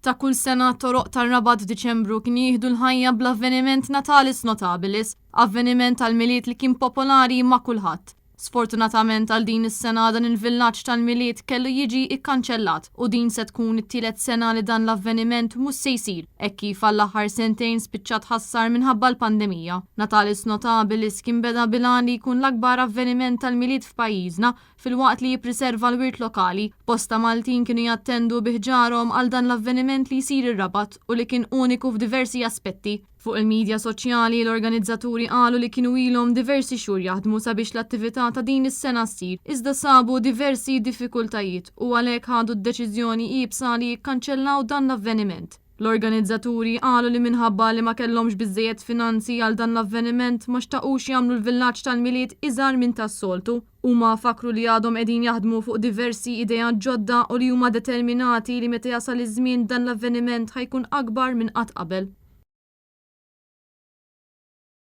Ta' kull sena t-toroq tar-Rabat f'Diċembru kienu jieħdu l-ħajja bl-avveniment Natalis Notabilis, avveniment tal-Milied li kien popolari ma' kulħadd. Sfortunatament għal din is-sena dan il-villaġġ tal-Milied kellu jiġi ikkanċellat u din se tkun it-tielet sena li dan l-avveniment mhux se jsir hekk kif għall-aħħar sentejn spiċċa tħassar minħabba l-pandemija. Natalis Notabilis kien beda bil-għan li jkun l-akbar avveniment tal-Milied f'pajjiżna filwaqt li jippriserva l-wirt lokali. Bosta Maltin kienu jattendu bi ħġarhom għal dan l-avveniment li jsir ir-Rabat u li kien uniku f'diversi aspetti. Fuq il-midja soċjali, l-organizzaturi qalu li kienu ilhom diversi xhur jaħdmu sabiex l-attività ta' din is-sena ssir, iżda sabu diversi diffikultajiet u għalhekk ħadu d-deċiżjoni iebsa li jikkanċellaw dan l-avveniment. L-organizzaturi qalu li minħabba li ma kellhomx biżżejjed finanzi għal dan l-avveniment ma xtaqux jagħmlu l-villaġġ tal-Milied iżgħar minn tas-soltu. Huma fakkru li għadhom qegħdin jaħdmu fuq diversi ideat ġodda u li huma determinati li meta jasal iż-żmien dan l-avveniment ħa jkun akbar minn qatt qabel.